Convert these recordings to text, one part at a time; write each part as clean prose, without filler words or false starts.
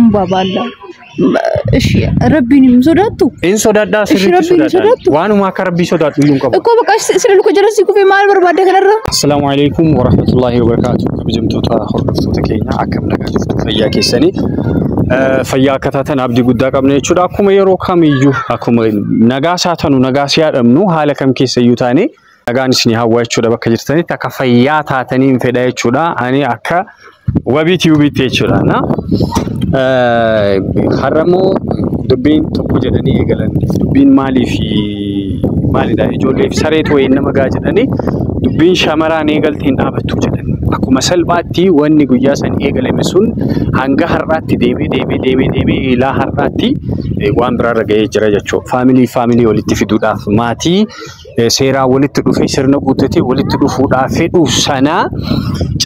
Dumbaa baallaa. Ishi Rabbiin hin sodaattu? In sodaadhaa Ishi sirriitti Rabbiin hin sodaadhaa. sodaattu? Waanuma akka Rabbii sodaadhu iyyuu hin qabu. Ikkoo bakka sila luka jala si kufee maal barbaadda kanarra? Assalaamu alaikum warahmatullahi wabarakatuh. Kabajamtoota hordoftoota keenya, akkam nagaa jirtu? Fayyaa keessanii? Fayyaa akka taatan abdii guddaa qabna jechuudha. Akkuma yeroo kamiyyuu, akkuma nagaa isaa tanu nagaa si haadhamnu, haala kam keessa iyyuu taane nagaan isinii hawwa jechuudha. Bakka jirtanitti akka fayyaa taatanii hin fedha jechuudha. Ani akka Wabii Tiyuubiitti jechuudha. Na har'ammoo dubbiin tokko jedhanii eegalan. Dubbiin maalii fi maalidha? Ijoollee fi sareetu wayiin nama gaa jedhanii, dubbiin shamaraan eegalte hin dhaabattu jedhan. Akkuma salphaatti wanni guyyaa san eegalame sun hanga har'aatti deemee deemee deemee deemee ilaa har'aatti waan biraarra ga'ee jira jechuudha. Family family walitti fiduudhaaf, maatii seeraan walitti dhufee sirna guuttatee walitti dhufuudhaaf fedhu sana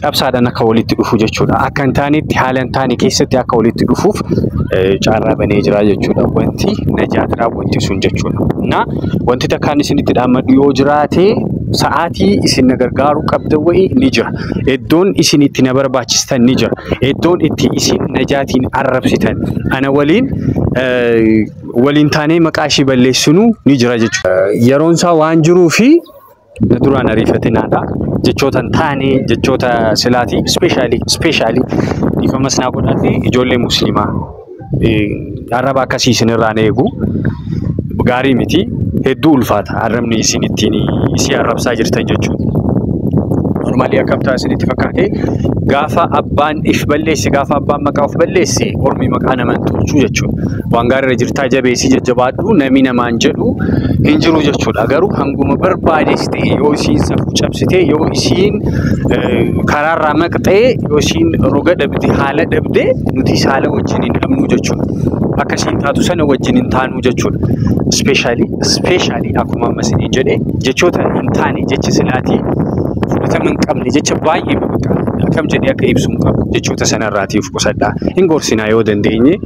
cabsaadhaan akka walitti dhufu jechuudha. Akka hin taanetti, haala hin taane keessatti akka walitti dhufuuf carraa banee jira jechuudha. Wanti Najaat raawwatte sun jechuudha. Na wanti takkaan isinitti dhaammadhu yoo jiraate, sa'aatii isin na gargaaruu qabdan wayii ni jira. Iddoon isin itti na barbaachistan ni jira. Iddoon itti isin Najaatiin arrabsitan, ana waliin waliin taanee maqaa ishii balleessinuu ni jira jechuudha. Yeroon isaa waan jiruu fi na duraan ariifatinaadha. Jechoota hin taane, jechoota silaatii, especially dhiifamas naa godhaate, ijoollee musliimaa arraba akkasii isinirraan eegu gaarii miti. Hedduu ulfaata arrabni isin ittiin isii arrabsaa jirtan jechuudha. Normally akkam ta'a isinitti fakkaate? Gaafa abbaan if balleesse, gaafa abbaan maqaa of balleesse, ormi maqaa namaan tolchuu jechuudha. Waan gaariirra jirtaa, jabeessii jajjabaadhu, namni namaan jedhu hin jiru jechuudha. Garuu hanguma barbaades ta'e, yoo isiin safuu cabsite, yoo isiin karaarraa maqxee, yoo isiin roga dhabde, haala dhabde, nuti haala wajjin hin dhabnu jechuudha. Akkasiin taatu sana wajjin hin taanuu jechuudha. Especially akkuma amma isiniin jedhe, jechoota hin taane, jecha silaatii fudhatama hin qabne, jecha baay'ee bakka akkam jedhee akka ibsu hin qabu, jechoota sanarraatii of qusadhaa. Hin gorsinaa yoo dandeenye.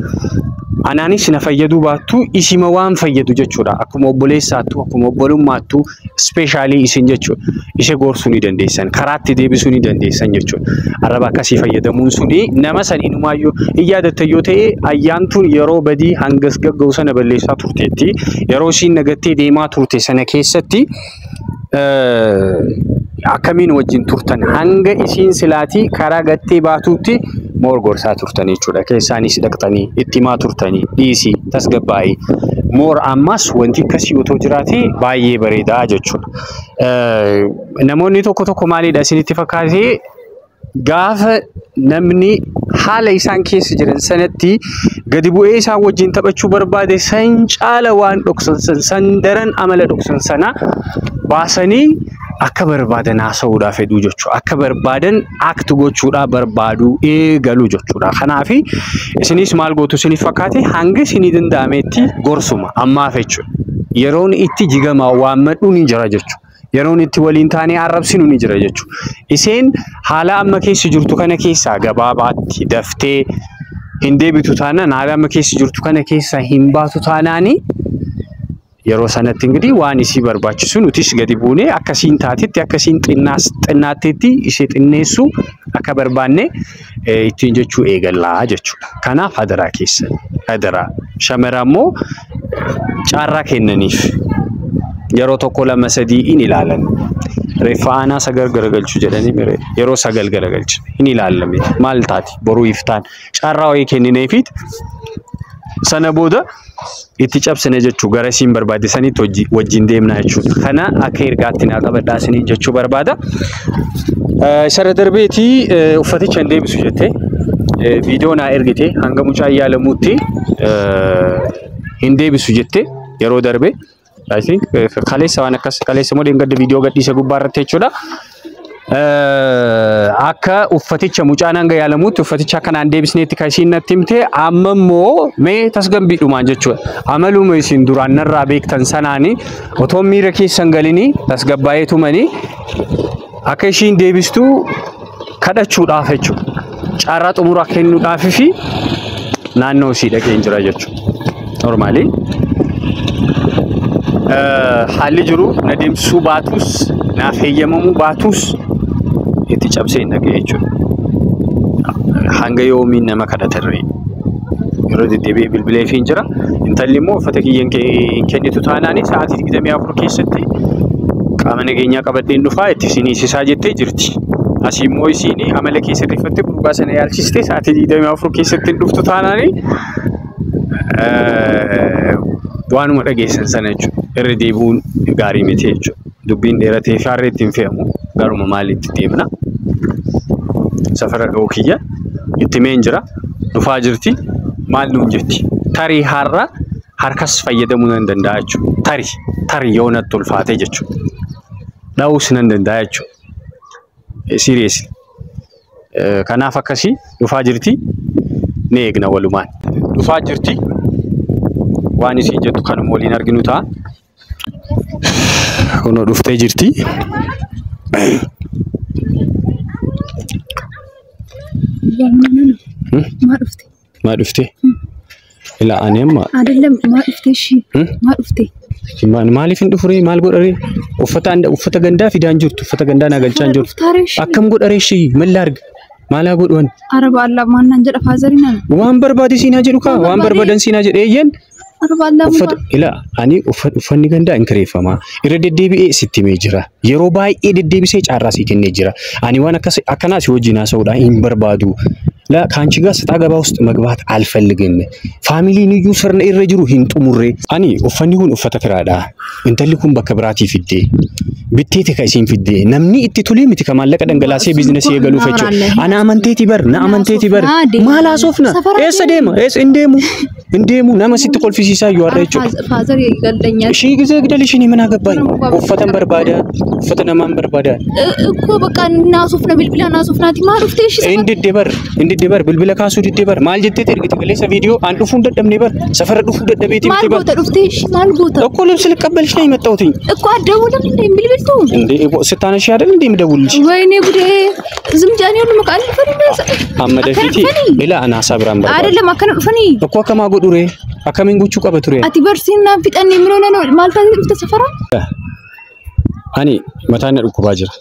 Anaanis na fayyaduu baattu, isima waan fayyadu jechuudha. Akkuma obboleessaattu, akkuma obbolummaattu, especially isin jechuudha. Ishee gorsuu ni dandeessan, karaatti deebisuu ni dandeessan jechuudha. Arraba akkasii fayyadamuun suni nama san inumaayyuu hin yaadattan yoo ta'e, Ayyaantuun yeroo badii hangas gagga'u sana balleessaa turteetti. Yeroo isiin nagattee deemaa turte sana keessatti akkamiin wajjin turtan? Hanga isiin silaatii karaa gattee baatuutti moor gorsaa turtan jechuudha. Keessaanis dhaqxanii itti himaa turtanii, dhiisii, tasgabbaa'ii. Moor ammas wanti akkasii otoo jiraate baay'ee bareedaa jechuudha. Namoonni tokko tokko maalidha isinitti fakkaatee, gaafa namni haala isaan keessa jiran sanatti gadi bu'ee isaan wajjin taphachuu barbaade, san caala waan dhoksan san, san daran amala dhoksan sana baasanii akka barbaadan haasa'uudhaaf fedhuu jechuudha. Akka barbaadan act gochuudhaaf barbaadu eegalu jechuudha. Kanaaf isinis maal gootu isiniif fakkaate? Hanga isinii danda'ametti gorsuma ammaaf jechuudha. Yeroon itti jigamaa waammadhu ni jira jechuudha. Yeroon itti waliin taanee arrabsinu ni jira jechuudha. Isheen haala amma keessa jirtu kana keessaa gabaabaatti daftee hin deebitu taanaan, haala amma keessa jirtu kana keessaa hin baatu taanaani, yeroo sanatti ingidihi waan isii barbaachisu nutis gadi buunee akkasiin taatetti, akkasiin xinnaas xinnaatteetti ishee xinneessuu akka barbaanne ittiin jechuu eegallaa jechuudha. Kanaaf hadaraa keessan, hadaraa shamara immoo carraa kennaniif, yeroo tokko, lama, sadii in ilaalan. Reeffa aanaa sagal garagalchuu jedhanii mire, yeroo sagal garagalchu hin ilaallamne maal taati, boruu iftaan carraa wayii kennineefit sana booda itti cabsine jechuu, gara isiin barbaadde sanitti wajjin deemnaa jechuudha. Kana akka ergaatti naa qabadhaa isiniin jechuu barbaada. Isarra darbeetii uffaticha hin deebisu jettee viidiyoo naa ergite, hanga mucaan yaalamutti hin deebisu jettee yeroo darbe. I think kaleessa, waan akkas, kaleessa moo dheengadda viidiyoo gadhiise gubbaa irratti jechuudha. Akka uffaticha mucaan hanga yaalamutti uffaticha akkanaan deebisneetti kan isiin natti himte, amma immoo mee tasgabbiidhumaan jechuudha. Amaluma isin duraan narraa beektan sanaani, otoo miira keessan galinii tasgabbaa'ee tumanii akka ishiin deebistuu kadhachuudhaaf jechuudha. Carraa xumuraa kennuudhaaf fi naannoo ishii dhaqeen jira jechuudha. Normally haalli jiru na deemsisuu baatus, naaf heeyyamamuu baatus, itti cabsee hin dhaqee jechuudha. Hanga yoomiin nama kadhatarree? Yeroo deddeebi'ee bilbilee fi hin jira. Intalli immoo uffata kiyya hin kennitu taanaan sa'aatii 24 keessatti qaama nageenyaa qabadheen dhufaa itti isin hiisisaa jettee jirti. Asii immoo isiin amala kee sirreeffattee gurbaa sana yaalchistee sa'aatii 24 keessatti hin dhuftu taanaan waanuma dhageessan sana jechuudha. Irra deebi'uun gaarii miti jechuudha. Dubbiin dheeratee fi harree ittiin fe'amu garuma maaliitti deemna? Safara ga'uu kiyya itti meen jira. Dhufaa jirti. Maal nuun jetti? Tarii har'a harkas fayyadamuu nan danda'a jechuudha. Tarii yoo natti ulfaate jechuudha. Dha'uus nan danda'a jechuudha. Seriously. Kanaaf akkasii dhufaa jirti. Ni eegna walumaan. Dhufaa jirti. Waan isiin jettu kanuma waliin arginu ta'a. Kunoo dhuftee jirti. Maa dhufte? Maa dhufte? Ilaa ani amma አይደለም maa dhufte? እሺ maa dhufte? Maaliif hin dhufuree? Maal godharee? Uffata gandaa fidaan jirtu. Uffata gandaa naa galchaa hin jirtu. Akkam godharee ishii? Maal arga? Maal haa godhu ani? ኧረ በአላህ ማናን jedha faazariin ana. Waan barbaade siinaa jedhu kaa? Waan barbaadan siinaa jedhe eeyyan. ኧረ በአላህ Uffata ilaa ani uffanni gandaa hin kireeffamaa. Irra deddeebi'ee sitti himee jira. Yeroo baay'ee deddeebisee carraa sii kennee jira. Ani waan akkas akkanaa si wajjin haasa'uudhaan hin barbaadu. La ከአንቺ ጋር ሰጣ ገባ ውስጥ መግባት አልፈልግም። Faamiliin iyyuu sirna irra jiru hin xumurre. Ani uffanni kun uffata kiraadha. Intalli kun bakka biraatii fidde. Bitteeti ka isiin fidde. Namni itti tolee miti ka maallaqa dhangalaasee biizinasii eegaluuf jechuudha. Ana amanteeti bar, na amanteeti bar. Maal haasofna? Eessa deema? Eessa hin deemu? Hin deemu. Nama sitti kolfisiisaa iyyuu har'a jechuudha. Father ይገለኛል። Ishii gisee gidal ishii ምን አገባኝ? Uffatan barbaada. Uffata namaan barbaada. እኮ በቃ ናሱፍነ bilbila naasufnaati maa dhuftee ishii Inni diddee bar, inni diddee bar, bilbila kaasuu diddee bar. Maal jetteeti ergite kaleessa viidiyoo an dhufuun dadhabne bar. Safara dhufuu dadhabeeti maal miti bar. goota dhuftee ishii maal goota? እኮ ልብስ ልቀበልሽ ነው የመጣሁትኝ። እኮ አትደውልም እንዴ bilbiltu? እንዴ ስታነሺ አይደል እንዴ የምደውልልሽ? ወይኔ ጉዴ ዝምጃኔ ሁሉ መቃል ፈሪ Amma dafiiti ila ana haasaa biraan barbaada. አይደለም akkana dhufanii Akkoo akkamaa godhu ree? Akkamiin gochuu qaba ture? ati barsiin naan fixanne ምን ሆነ ነው maal taatee dhufte safara? Ani mataan na dhukkubaa jira.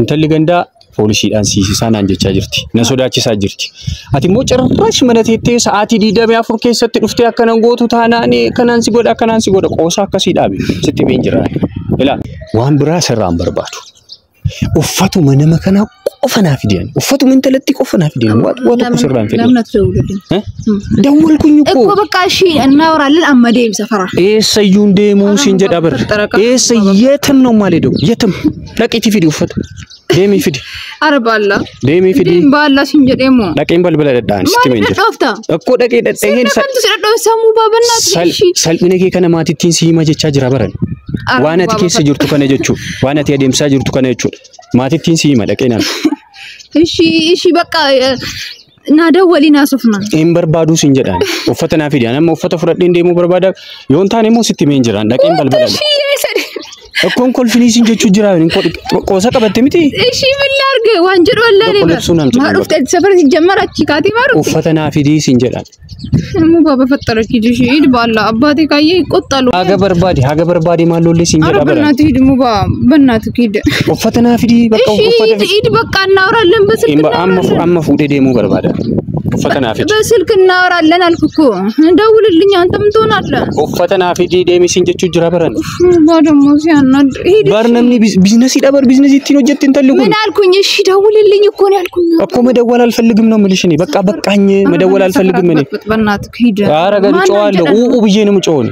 Intalli gandaa poolisiidhaan siisisaa naan jechaa jirti. Na sodaachisaa jirti. Ati immoo cirrash mana teettee sa'aatii 24 keessatti dhuftee akkanan gootu taanaan akkanaan si godha akkanaan si godha qoosaa akkasii dhaabe sitti himeen jira. Ilaa waan biraa sirraan barbaadu. Uffatuma nama kanaa qofa naa fidan. Uffatuma intalatti qofa naa fidan. Waa tokko sirraan fedhan. ለምን አትደውልልኝ? Dawwalkuኝ እኮ እኮ በቃ እሺ እናወራለን። amma deem safara. Eessayyuu hin deemuu siin jedha bar. Eessa የትም ነው የማልሄደው። የትም dhaqiitii fidi uffata. Deemii fidi. ኧረ በአላህ Deemii fidi. deem በአላህ siin jedheemo Dhaqeen balbala dhadha'an sitti himeen maaliif jira. dhadhoofta? Akkoo dhaqee dhadha'een Sirna kamtu si dhadhoof sammuu baabannaa እሺ salphina kee kana maatittiin si hima jechaa jira baran. Waan ati keessa jirtu kana jechuudha. Waan ati adeemsaa jirtu kana jechuudha. Maatittiin si hima dhaqee naan. እሺ እሺ በቃ እና ደወሊ ናሱፍና Hin barbaaduu siin jedhaan. Uffata naa fidi. Ani amma uffata fudhadheen deemuu barbaada. Yoo hin taane immoo sitti himeen jira. Dhaqeen balbala. እሺ Akkoon kolfinii siin jechuu jira. Qoosa qabatte miti. እሺ ምን ላድርግ waan jedhu wallaalee Tokko libsuu nam jedhan maa dhufte safara ሲጀመር achi kaatee maa dhufte Uffata naa fidii siin jedhaan. Mu baaba ፈጠረች ሂድ እሺ ሂድ በአላህ አባቴ ካየ ይቆጣሉ። Haga barbaade haga barbaade maal lollee siin ኧረ jedha baran. በእናትህ ሂድ ሙባ በእናትህ ሂድ። Uffata naa fidii bakka እሺ uffata ሂድ ሂድ በቃ እናወራለን በስልክ Amma እናወራለን amma fuudhee deemuu barbaada. Uffata naa fidi. በስልክ እናወራለን አልኩህ እኮ ደውልልኝ። አንተ ምን ትሆናለህ? Uffata naa fidii deemi siin jechuu jira baran. ሙባ ደግሞ ሲያናድ ሂድ። Bar namni biizinasiidha bar biizinasii ittiin hojjette intalli kun. ምን አልኩኝ? እሺ ደውልልኝ እኮ ነው ያልኩኝ። እኮ መደወል አልፈልግም ነው የምልሽ እኔ። በቃ በቃኝ፣ መደወል አልፈልግም እኔ። በእናትህ ሂድ። ኧረ ገድ እጮኻለሁ፣ ኡ ብዬ ነው የምጮኸው እኔ።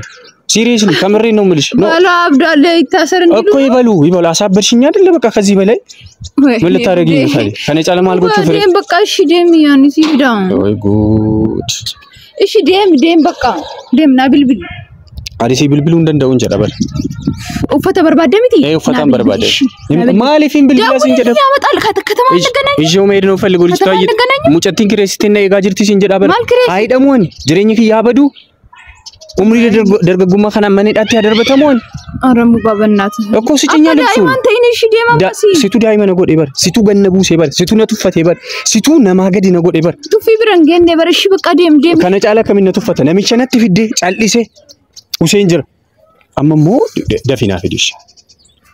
Seriously ከምሬ ነው የምልሽ። ነው ባሏ አብዷል ይታሰር እንዲሉ እኮ ይበሉ ይበሉ። አሳበድሽኝ አይደለ? በቃ ከዚህ በላይ ምን ልታደርጊ ነው ታዲያ? ከኔ ጨለማ አልጎቹ ፍሬ deem በቃ እሺ deem ያኒ ሲዳ ወይ ጉድ! እሺ deem deem በቃ deem naa bilbili Ani sii bilbiluu hin danda'uun jedha bara. Uffata barbaadde miti? Uffatan barbaade. Maaliif hin bilbilaa siin jedha? ያመጣል ከተማ እንገናኝ። Ishee መሄድ ነው ፈልገው ልጅቷ ከተማ እንገናኝ። Mucattiin kireessitee na eegaa jirti siin jedha bara. Maal kireessi? Haidhamu ani jireenyi kiyya haa badu. Umrii dargaggummaa kanaan mana hidhaatti haa darbatamu ani. ኧረ ሙባ በእናትህ እኮ ስጭኛ Akka ልብሱን። daa'imaan ta'in እሺ deema ammasii. Situ daa'ima na godhe bara. Situ ganna buusee bara. Situ na tuffate bara. Situ namaa gadi na godhe bara. Tuffii bira hin geenne bara እሺ በቃ deem deem. Kana caala akkamiin na tuffata? Namicha natti fiddee cal'isee Useen jira. Amma immoo dafii naa fidi ishee.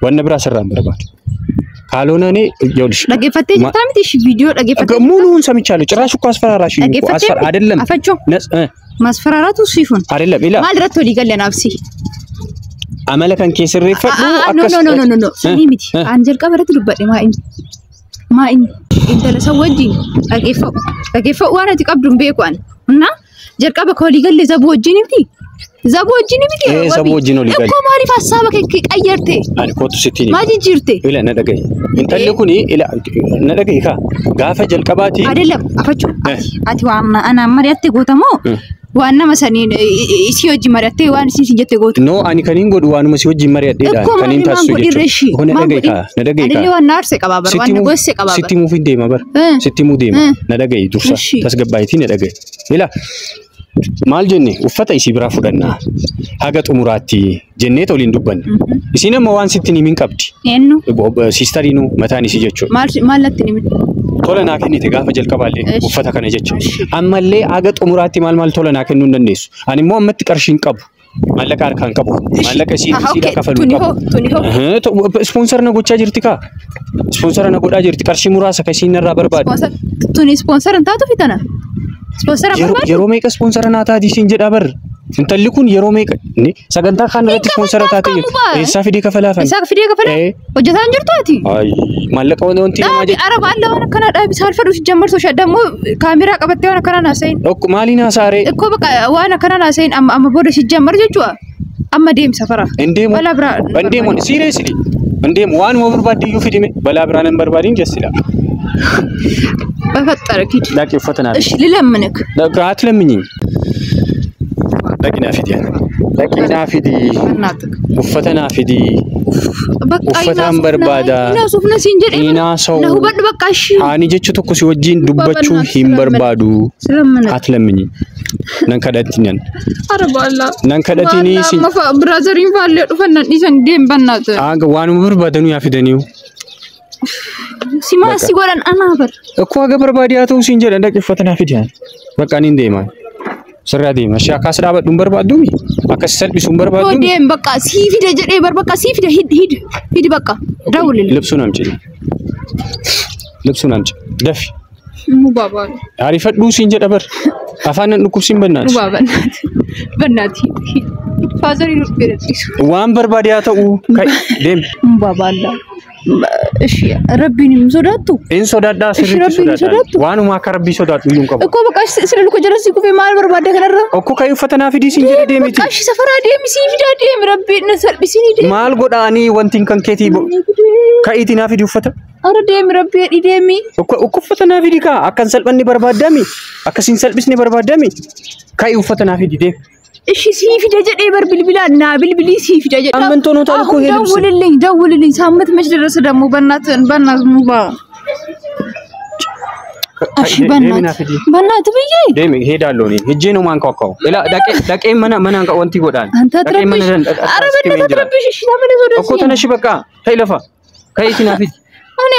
Wanna biraa sirraa hin barbaadu. Kaaloona እኔ ይኸውልሽ Dhaggeeffattee jirtaa miti? እሺ viidiyoo dhaggeeffattee ሙሉውን ሰምቻለሁ። ጭራሽ እኮ አስፈራራሽኝ እኮ dhaggeeffattee አስፈራ አይደለም አፈቾ ነጽ Masfaraaratu siifun. አይደለም ila Maal irratti walii galle naafsi? Amala kan kee sirreeffadhu akkas. No no no no no. Sanii miti. An jalqaba irratti dubbadhe maa inni? Maa inni? Intala san wajjin dhageeffa'u. Dhageeffa'u waan ati qabdu hin beeku ani. እና jalqaba ka walii galle zabuu wajjin miti? Zabuu wajjin miti? Ee, zabuu wajjin walii galle. Ekkoo maaliif hassaaba kee qayyarte? Ani kootu sittiin Maal jijjiirte? Ila na dhagahi. Intalli kuni ila na dhagahi kaa gaafa jalqabaati. Adelam afachuu ati waan anaan mari'atte gootamoo waan nama saniin isii wajjin mari'attee waan isiin siin jette gootu. No ani kaniin godhu waanuma si wajjin mari'adheedha. Ekkoo Kaniin maali maan taasisu godhin jechuudha. reeshii? Kun na Maan dhagahi godhin? kaa na dhagahi Anillee kaa. waan na aarse qabaa bara waan na gosse qabaa Sitti bara. himuuf hin deema bara. Sitti himuu deema. Na dhagahi dursa. Ishii. Tasgabbaayitii na dhagahi. Ila maal jenne uffata isii biraa fudhannaa haga xumuraatti jennee waliin dubbanne. Isiin amma waan sitti himin qabdi. Eenyu? Siistariinuu mataan isii jechuudha. Maal maal natti himin? Tola naa kennite gaafa jalqabaallee Eshi. uffata kana jecha. Eshi. Ammallee haga xumuraatti maal maal tola naa kennuu hin dandeessu. Ani immoo ammatti qarshii hin qabu. Maallaqa harkaa hin qabu. Maallaqa isii isiidhaa kafaluu hin Tuni qabu. hoo tuni hoo. Ispoonsar na gochaa jirti kaa. Ispoonsara na godhaa jirti. Qarshii muraasa ka isiin narraa barbaadu. Sponsor tuni sponsor hin taatu fitana. Sponsor barbaadu. Yeroo meeqa ispoonsara naa taati isiin jedhaa barra. Intalli kun yeroo meeqa inni sagantaa kaan irratti ispoonsara taate kamu baa. eessaa fidee kafalaafan? Isaa fidee kafalaa? Ee. Hojjetaa hin jirtu ati? Ay, maallaqa wanti namaa Dhaabi jecha. araba alla waan akkanaa dhaabi saalfadhu si jammartu shadda immoo kaameraa qabattee waan akkanaa naasayin. Dhokku maaliin haasaaree? Ikkoo bakka waan akkanaa naasayin amma amma booda si jammar jechuudha. Amma deem safara. Hin deemu. Balaa biraa. Hin deemu. Seriously. Hin deemu. Waanuma barbaadde iyyuu fidime. Balaa biraan hin barbaadin jessidha. በፈጠረ ሂድ። Dhaqi uffata naa እሺ ልለምንክ። fidi. አትለምኝኝ. Dhaqi naa fidi. Dhaqi naa fidi. በእናትህ Uffata naa fidi. በቃ Uffataan barbaada. Inaasuuf na siin jedhee Inaasa'u. na hubadhu bakka እሺ Ani jecha tokko si wajjin dubbachuu hin barbaadu. ስለምንክ አትለምኝኝ. Nan kadhatin. ኧረ በአላህ Nan kadhatinii si. ብራዘሪን faallee dhufan nan dhiisan deem በእናትህ Aga waanuma barbaadanuu yaa fidaniiyu. ሲማ si godhan anaa bar Akkoo haga barbaade haa ta'u siin jedhan dhaqi uffata naa fidi. Bakka ani hin deemaa. Sirraa deema. Ishee akkas dhaabadhu hin barbaadduumi? Akkas salphisu hin Koo barbaadduumi? deem bakka sii fida jedhee bar bakka sii fida hid hid hid bakka dawwilil ልብሱን አምጪ። ልብሱን አምጪ። ደፊ ሙባባ ariifadhuu siin jedha bar. Afaan nan dhukkubsiin bannaati. ሙባባ በእናትህ በእናትህ ሂድ ሂድ ፋዘሪን dhiisu Waan barbaade haa ta'u ka'i deemi. ሙባባ አላ እሺ ረቢን sodaattu Inni sodaadhaa Ishi sirriitti Rabbiin sodaadhaa. sodaattu? Waanuma akka rabbii sodaadhu iyyuu hin qabu. እኮ በቃ ስለ ልኮ ጀለሲ ኩፌ maal barbaadda kanarra Okkoo ka'i uffata naa fidii siin jedhe deemiti. በቃ እሺ ሰፈራ deemi sii fidaa deemi rabbiin na salphisinii deemi Maal godhaanii wanti kan keetii ka'iitii naa fidi uffata. ኧረ deemi rabbii hedhi deemi Okkoo uffata naa fidi kaa akka hin salphanne barbaaddaami akka hin salphisne barbaaddaami ka'i uffata naa fidi deemi. እሺ sii fida jedhee bar bilbilaan naa bilbilii sii fida jedha ሳምንት ሆኖታል እኮ ይሄ ልብስ። ደውልልኝ ደውልልኝ ሳምንት መች ደረሰ ደግሞ በእናትህ በእናትህ ሙባ እሺ በእናትህ በእናትህ ብዬ Deemi ሄዳለሁ እኔ ሄጄ ነው ማንኳኳው። ሌላ dhaqee mana mana wanti godhaan. አንተ Dhaqee mana አትረብሽ ኧረ በእናትህ አትረብሽ እሺ ተመለስ ወደ Okkoo ተነሽ በቃ ተይ ለፋ ከይቲና ፊት እኔ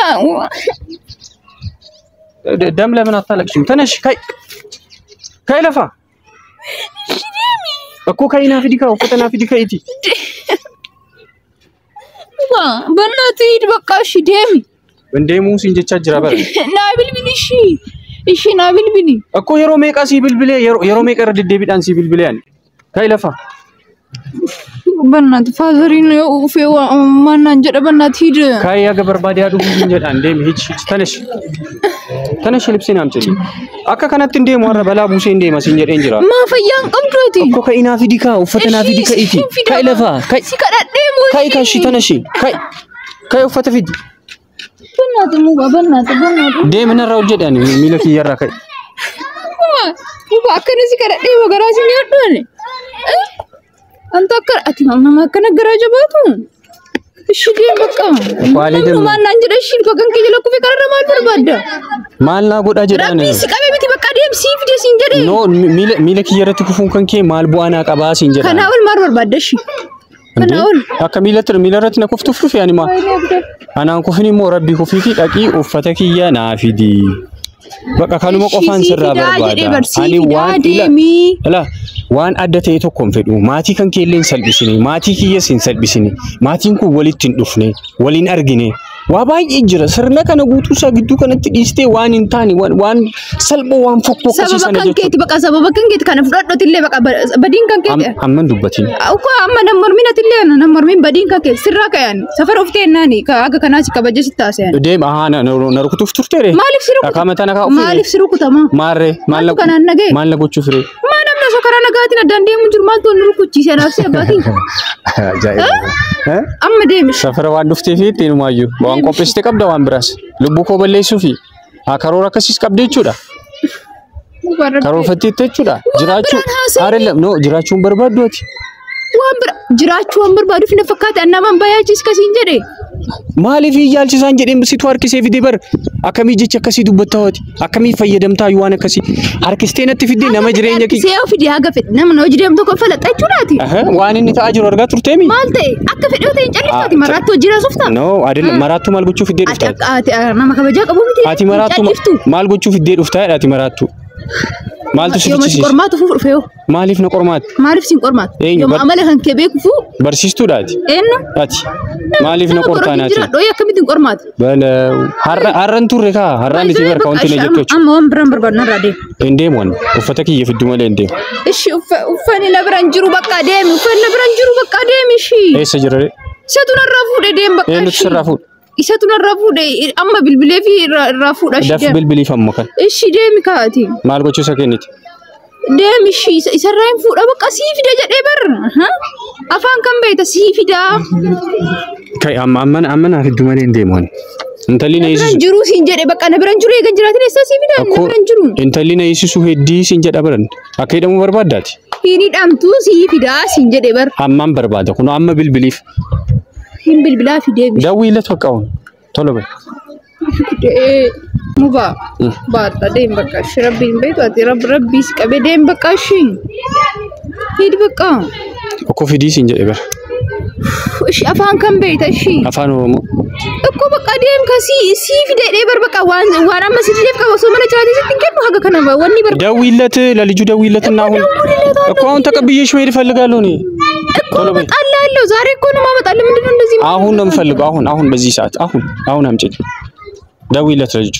ደም ለምን አታለቅሽም? ተነሽ ከይ ከይ ለፋ እኮ ከይና ፊዲ ካ uffata naa fidi ከይቲ ሙባ በእናትህ ሂድ በቃ እሺ deemi Indeemuu siin jechaa jira bara. naa bilbili እሺ እሺ naa bilbili Okkoo yeroo meeqa sii bilbilee yeroo meeqa irra deddeebiidhaan sii bilbilee ani ka'i lafa. በእናትህ ፋዘሪን ኡፌ ማናን jedha በእናትህ ሂድ Ka'i haga barbaade haa dhuguu siin jedhaan deemi hichi hichi ተነሽ ተነሽ ልብሴን አምጪልኝ. Akka kanatti hin deemu har'a balaa buusee hin deema siin jedheen jira. ማ fayyaan qabdu ati Okkoo ka'i naa fidi kaa uffata naa fidi ka'iiti. Ka'i lafa ka'i si kadhadhee moo ka'i kashi ተነሺ ka'i ka'i uffata fidi. በእናትህ ሙባ በእናትህ በእናትህ Deemi narraa hojjedhaan miila kiyyarraa ka'i. ሙባ ሙባ akkana si kadhadhee moo garaa si nyaadhu ani አንተ akka ati nama akkana garaa jabaatu እሺ deem በቃ Kwaalee deemu. ማናን jedha እሺ kan kee jala kufee kanarra maal barbaadda Maal naa godhaa jedhaan. Rabbiin si qabee miti bakka deem sii fide siin jedhee No miila kiyya irratti kufuun kan kee maal bu'aa naa qabaa siin jedhaan. kanaa ol maal barbaadda እሺ kanaa ol Akka miila irratti na kuftuuf dhufe ani maa. Anaan kufin immoo rabbii kufiitii dhaqii uffata kiyya naa fidi. Bakka kanuma qofaan sirraa barbaada. Ani waan deemii Ala waan adda ta'e tokko hin fedhu. Maatii kan kee illee hin salphisine. Maatii kiyyas hin salphisine. Maatiin kun walitti hin dhufne. Waliin argine. Waa baay'ee jira. Sirna kana guutuu isaa gidduu kanatti dhiistee waan hin taane waan salphoo waan fokkoo akkasii Sababa sana kan jechuudha. keeti baqa, sababa kan keeti kana fudhadhotillee baqa, badiin kan keeti. Amman dubbatiin. Uko amma nam morminatillee nam mormin, badiin kan keeti sirraa kayan safara uftee naani ka aga kanaa si kabaje si taasisan. Deema haa na rukutuuf turteere. Maaliif si rukuta? Dhakaa mataa na kaa'uuf. Maaliif si rukutama? Maarree maal Maaltu kanaan nagee? Maal na gochuuf ree? Maa namni osoo karaa nagaatiin addaan deemu jiru maaltu nu rukuchiise anaaf si abbaa kiyya? Ajaa'iba. Amma deemi. Safara waan dhuftee fi ittiin maayyuu waan qopheessite qabda waan biraas. Lubbuu koo balleessuu fi karoora akkasiis qabde jechuudha. Karoorfatteetti jechuudha. Jiraachuu Biraan haasa'e. Aarella no jiraachuun barbaaddu ati. Waan bira jiraachuu waan barbaaduuf na fakkaate annamaan bayaachis kasiin jedhe. Maaliif yaalchisaan jedheen situ harkisee fide bar, akkamii jecha akkasii dubbattaa ati, akkamii fayyadamtaa waan akkasii harkistee natti fidde nama jireenya kiyya. Harkisee fide, haga fedhe nama na hojii deemu tokko falaxa jechuudhaati. Waan inni ta'aa jiru argaa turteemi? Maal ta'e? Akka fedhe yoo ta'e hin calliftaati, maraattu hojii raasufta. No adil, maraattuu maal gochuu fiddee Ati dhuftaa? akka ati nama kabajaa qabu miti. Ati maraattuu Calliftu. maal gochuu fiddee dhuftaa jedha? Ati maraattuu. Maaltu si Yooma si fichisiisa? qormaatu fuuf dhufe yoo. Maaliif na qormaatti? Maaliif si hin qormaatu? Eenyu Yooma amala kan kee beeku fuu Barsiistuudhaati. Eenyu? Ati maaliif na qortaa naati? Jira dhooyee akkamittiin qormaatu? Bala har'an turre kaa har'aan itti barka wanti na jettu jechuudha. Amma waan biraan barbaadu narraa deemi. Hin deemu, ani uffata kiyya fidduu malee hin deemu. Ishi uffanni na biraan jiru bakka deemi. Uffanni na biraan jiru bakka deemi ishi. Eessa jira ree? Isatu narraa fuudhe, deem bakka Eenyutu ishi. sirraa fuudhe? Isatu narraa fuudhe, amma bilbilee fi irraa fuudha ishi Daf deemi. bilbiliif amma kan. Ishi deemi kaati. Maal gochuu isa kenniti? Deemi ishi, isarraa hin fuudha bakka, sii fida jedhee bar. Afaan kan beekta sii fidaa. Kai amma amma amma naa fidduu malee hin deemu ani. Intalli na Na biraan hiisisu. jiru siin jedhe bakka, na biraan jiru eegan jiraatin eessaa sii fidaa, na biraan jiru. Intalli na hiisisu heddii siin jedha baran. Akka hidhamuu barbaaddaati. Hin hidhamtu, sii fidaa siin jedhe bar. Ammaan barbaada kun, amma bilbiliif. Hin bilbilaa fi deemi. Dawwii illee tokko tola bai. Muba baadha deem bakka ishi, rabbiin beektu ati rabbii si qabee deem bakka ishi. Hidi bakka. Okkoo fidii siin jedhe bara. Ishi afaan kan beekta ishi. Afaan Oromoo. Ikkoo bakka deem ka sii fidee dhee bar bakka, waan amma si dideef qaba osoo mana jiraatee sitti hin kennu haga kana wanni bar. ደውይለት ለልጁ ደውይለት እና አሁን እኮ አሁን ተቀብዬሽ መሄድ እፈልጋለሁ እኔ። እኮ ቶሎ በይ። እመጣልሃለሁ፣ ዛሬ እኮ ነው የማመጣልህ። ምንድን ነው እንደዚህ? አሁን ነው የምፈልገው። አሁን አሁን በዚህ ሰዓት አሁን አሁን አምጪኝ። ደውይለት ለልጁ።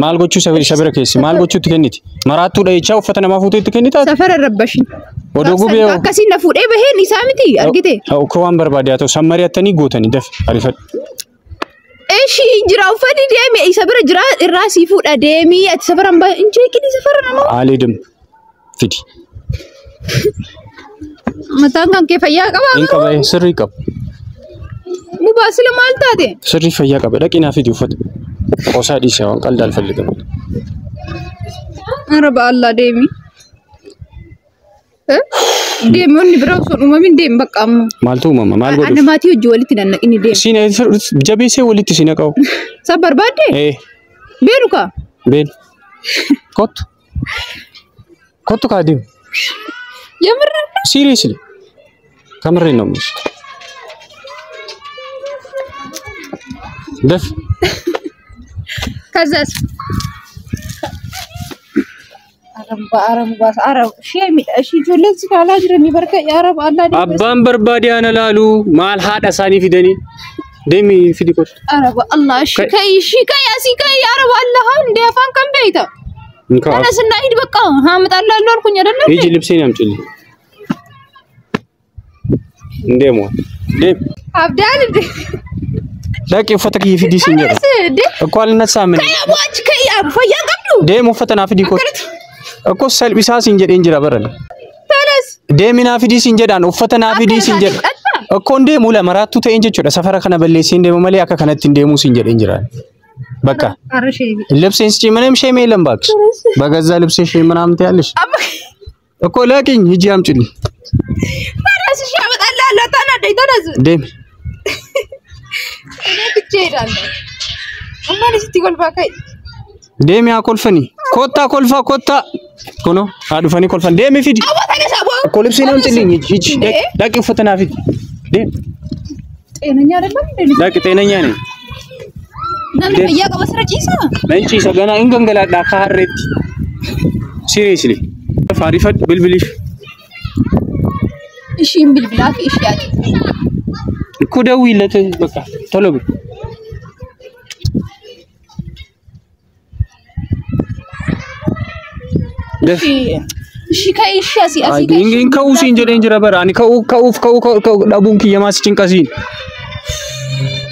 Maal gochuu isa bira keessi maal gochuutti kenniti? Maraattuudha jechaa uffata namaa fuutee itti kennitaa? Safara rabbashin. Odoo gubee hoo? Akkasiin na fuudhee baheen isaa miti argite. እኮ waan barbaade haa ta'u, sammari'attanii gootanii daf ariifadhu. Ishi jira uffanni, deemi isa bira jira, irraa sii fuudha, deemi ati safara hin jeeqini safara namaa. Aaleedum fidi. Mataan kan kee fayyaa qabaa? Hin qaba, sirrii qaba. Mubaasila maal taate? Sirrii fayyaa qaba. Dhaqii naa fidi uffata. Qoosaa dhiisee waan qalda alfalligamu. Araba Allah deemi. Deemi, wanni biraa osoo hin uumamin deemi bakka amma. Maaltu uumama? Maal Ana godhuuf? maatii hojii walitti nannaqini, deemi. Siin jabeessee walitti si naqa'u. Sa barbaadde? Ee. Beenu kaa? Been. Kottu. Kottu kaa deemu. Yamirra. Seriously. ከምሬን ነው የምልሽ። ደፍ ከዛስ? Abbaan barbaade ana laalu maal haadha isaanii fidanii deemi fidi kottu. Araba Allah እሺ ከይ እሺ ከይ አሲ ከይ አረባ አላህ እንደ አፋን kan beeyta ተነስና ሂድ በቃ፣ አመጣልሃለሁ አልኩኝ አይደለ? ሂጂ ልብሴን አምጪልኝ። እንዴሞ deem. አብዳል እንዴ? Dhaqi uffata kiyya fidii siin jedha. ተነስ እንዴ! እኮ አልነሳም እኔ። ከይ አቧች ከይ fayyaa qabdu. Deem uffata naa fidii kottu. እኮ salphisaa siin jedheen jira baran. ተነስ. Deemi naa fidii siin jedhaan, uffata naa fidii siin jedha. እኮ hin deemu la, maraattuu ta'een jechuudha. Safara kana balleessee hin deemu malee akka kanatti hin deemuu siin jedheen jira. በቃ ኧረ ሼም ልብሴን ስጪ። ምንም ሼም የለም እባክሽ። በገዛ ልብሴ ሼም ምናምን ትያለሽ እኮ። ለቂኝ፣ ሂጂ አምጪልኝ። ተነስ እሺ አመጣልሃለሁ። አታናደኝ፣ ተነስ። Deemi. እኔ ትቼ እሄዳለሁ። እማን sitti kolfaa kai. Deemi haa kolfani. Kottaa kolfaa kottaa. Kunoo haa dhufanii kolfan. Deemi fidi. አቦ ተነስ አቦ. እኮ ልብሴን አምጪልኝ። ሂጂ ሂጂ። dhaqi uffata naa fidi. Deemi. ጤነኛ አይደለም እንዴ? Dhaqi, ጤነኛ ነኝ። Namni fayyaa qaba sirra ciisa. Nan ciisa ganaa hin gangaladha akka harreetti. Seriously. Ariifadhu bilbiliif. Ishiin bilbilaa fi ishee ati. እኮ ደውይለት በቃ ቶሎ በይ። Dafi. Ishii ka'e ishii asii asii ka'e. Hin ka'uu siin jedheen jira bara. Ani ka'uu ka'uuf ka'uu ka'uu dhabuun kiyya maas cinqasiin.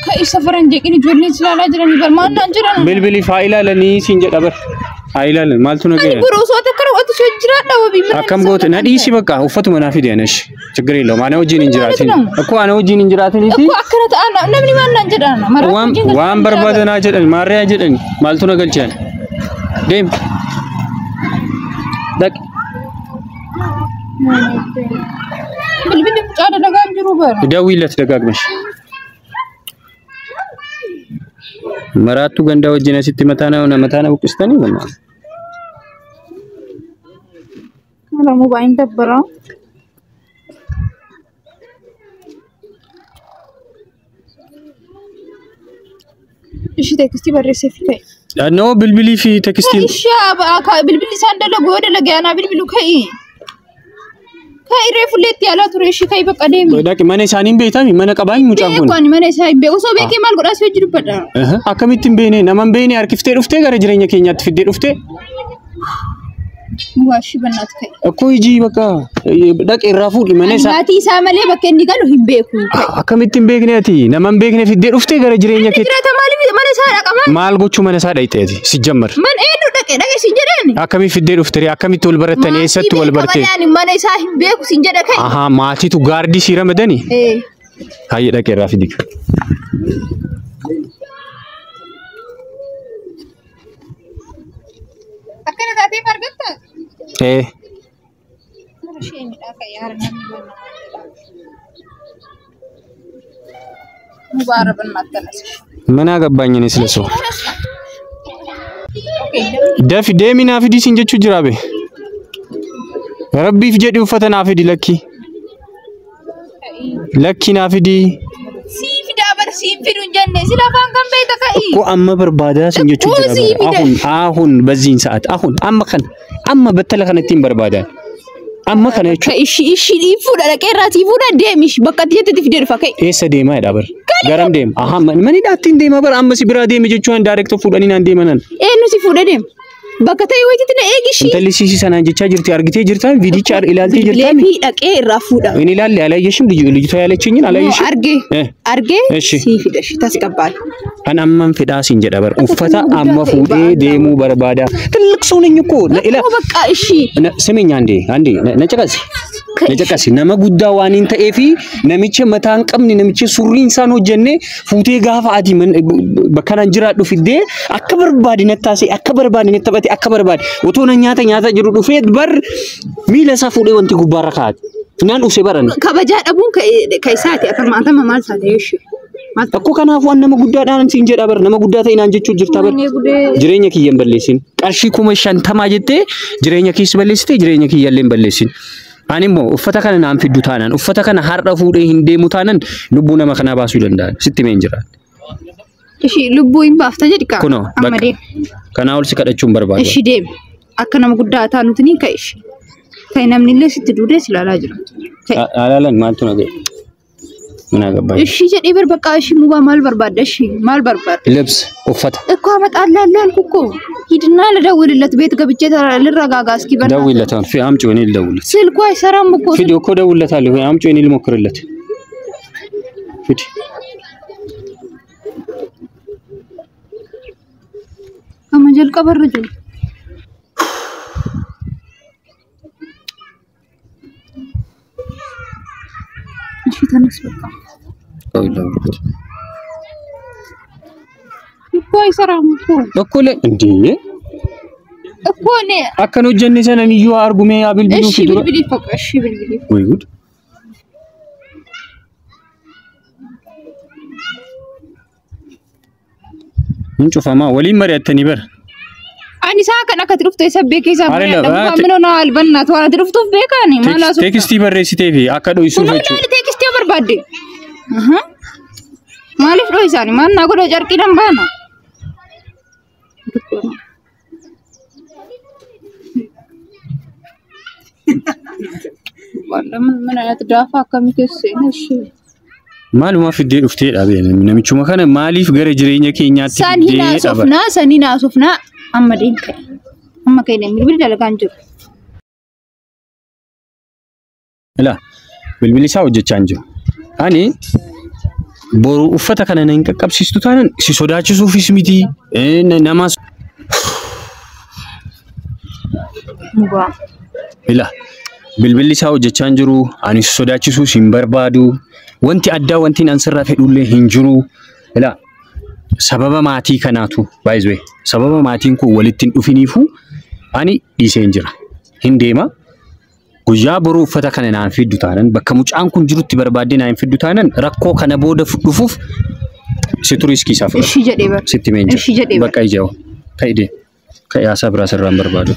Ka'e safaran jeeqin ijoolleen si ilaalaa jiranii bar maal naan jedhan. Bilbilii faa ilaalanii siin jedha bara. Haa ilaalan maaltu na Ani ga'e? boroo osoo akka raawwatu si jiraadha wabii mana. Akkam goote na dhiisi bakka uffatuma naa fide anash. ችግር የለውም ana wajjin hin jiraatin. Akkoo ana wajjin hin jiraatiniiti. Akkoo akkana ta'an namni maal naan jedhan. Waan barbaadanaa jedhan maarree jedhan maaltu na galchan. Deem. Dhaqi. Bilbilli mucaa dalagaa hin jiru bara. ደውይለት ደጋግመሽ. Maraattuu gandaa wajjin asitti mataana buqqistanii mana. Mala mobaayilii dabbara. Ishii teekstii barreessee fi ka'e. No bilbilii fi teekstiin. Ishii bilbilli isaan dalagu yoo dalage anaa bilbilu ka'i. Ka'i reefu illee itti yaalaa ture ishii ka'i bakka deemi. Dhaqi mana isaanii hin beekami mana qabaami mucaan kun. Beeku ani mana isaa hin beeku osoo beekee maal godhaa si hojii dubbadha. Akkamitti hin beekne nama hin beekne harkiftee dhuftee gara jireenya keenyaatti fiddee dhuftee. Waa ishii bannaatu ka'i. Akkoo ijii bakka dhaqi irraa fuudhi mana isaa. Maatii isaa malee bakka inni galu hin beeku. Akkamitti hin beekne ati nama hin beekne fiddee dhuftee gara jireenya Inni keetti. jiraata maaliif mana isaa dhaqa maal? Maal gochuu mana isaa dhaqxe ati si jammar. Man eenyu dhaqe dhaqe si jedhani. Akkamitti fiddee dhufte akkamitti wal barattanii eessatti wal barte? Ani mana isaa hin beeku sin jedha ka'i. Ahaa maatiitu gaardii si ramadani? Hayyee dhaqe irraa fidi. Akkana taatee argatta? ምን አገባኝ እኔ ስለ ሰው። Dafi deemi naa fidi siin jechuu jira be. Rabbiif jedhi uffata naa fidi lakki. Lakki naa fidi. Sii fidaa bar siin fidu hin jenne sila afaan kan beekta ka'i. እኮ amma barbaadaa siin jechuu እኮ jira sii bara. fida. አሁን አሁን በዚህን ሰዓት አሁን amma kana amma battala kanatti hin barbaadan. Amma kana jechuun Ka ishii ishii fuudha dhaqee irraa sii fuudha deemi ishii bakka ati jettetti fidee dhufa ka'i. eessa deemaa jedha bara. Garam deema? Ahaa mana hidhaatti hin deema bara amma si biraa deeme jechuun direct fuudhanii naan deemanan. Eenyu si fuudha deema? Bakka ta'e wayititti na eegi ishii. Intalli siisii sanaan jechaa jirti argitee jirtaan viidicha ilaaltee Bilbilee jirtaan. fi dhaqee irraa fuudha. እኔ ላለ አላየሽም? ልጅቷ ያለችኝን አላየሽም? Argee argee እሺ sii fida ishii tasgabbaadha. An amman fedhaa siin jedha bara uffata amma fuudhee deemuu barbaada. ትልቅ ሰው ነኝ እኮ ila Akkuma bakka ishii. ስሚኝ አንዴ አንዴ ነጨቀሲ ነጨቀሲ nama guddaa waan hin ta'eefi namicha mataa hin qabne namicha surriin isaan hojjenne fuutee gaafa ati bakka naan jiraadhu fiddee akka barbaade natti taasise akka barbaade natti taphate akka barbaade otoo na nyaata nyaata jiru dhufee bar miila isaa fuudhee wanti gubbaarra kaa'ate. Naan use baran. Kabajaa dhabuun ka isaati atama maal taate ishii. Maal taate? Akkoo kanaaf waan nama guddaadhaan siin jedha bar nama guddaa ta'e naan jechuu jirta bar. Jireenya kiyya hin balleessin. Qarshii 50,000 jettee jireenya keessa balleessite jireenya kiyya illee hin balleessin. Ani immoo uffata kana naan fiddu taanaan uffata kana har'a fuudhee hin deemu taanaan lubbuu nama kanaa baasuu danda'an sitti mee hin jiraan. Ishii lubbuu hin baafta jedhi kaa. Kunoo Amma bakka deemi. kanaa ol si kadhachuu hin barbaadu. Ishii deemi. Akka nama guddaa taanuti ni ka'i ishii. Ka'i namni illee sitti duudee si ilaalaa jira. Ka'i. Alaalan maaltu na ga'e? ምን አገባኝ? Ishii jedhee bar bakka ishii mubaa maal barbaadda ishii maal barbaadda? ልብስ uffata እኮ አመጣልሃለሁ አልኩህ እኮ። ሂድና ልደውልለት ቤት ገብቼ ልረጋጋ እስኪ በእናትህ። ደውይለት አሁን አምጪው እኔ ልደውልለት። ስልኩ አይሰራም እኮ። ፊድ እኮ ደውልለታለሁ። አምጪው እኔ ልሞክርለት። ፊድ Amma jalqaba irra jiru. እሺ ተነስ በቃ። ቆይ ልደውልለት እኮ አይሰራም እኮ እኮ እንዴ እኮ እኔ akkan hojjenne sanan iyyuu argumee yaa bilbiluu እሺ fi dura bilbilii በቃ እሺ bilbilii ወይ ጉድ hin cufamaa waliin mari'attanii bara Ani isaa kan akka ati dhuftu isa beekee isaa Ari mari'adha. laba, ምን ሆነሃል? በእናትህ waan ati dhuftuuf beekaani maal haasofta? teekstii barreessitee fi akka dho'isuuf Kunoo jechuudha. ilaali teekstii yoo barbaadde. Maaliif dho'isaani? Maal naa godha carqiidhaan baana? ምን አይነት ዳፋ akkamii keessa seene ishee. Maaluma fiddee dhufteedha namichuma kana maaliif gara jireenya keenyaatti Sanii fiddee dhaba? naasofnaa sanii naasofnaa amma deem ka'e. Amma ka'e deem bilbili dalagaa hin jiru. Ilaa bilbilli isaa hojjechaa hin jiru. Ani boru uffata kana na hin qaqqabsiistu taanaan si sodaachisuufis miti namas. Mugaa. Ilaa bilbilli isaa hojjechaa hin jiru. Ani si sodaachisuus hin barbaadu. Wanti addaa wanti an sirraa fedhullee hin jiru. Ilaa sababa maatii kanaatu baay'ee sababa maatiin kun walitti hin dhufiniifuu ani dhiisee hin jira. Hin deema. Guyyaa boruu uffata kana naan fiddu taanan bakka mucaan kun jirutti barbaaddee naan fiddu taanan rakkoo kana booda dhufuuf situ riiskii isaa fudhata. Ishii jedhee bara. Sitti himeen jira. Ishii jedhee bara. Bakka ija'u. Ka'i deemi. Ka'i haasaa biraa sirraa hin barbaadu.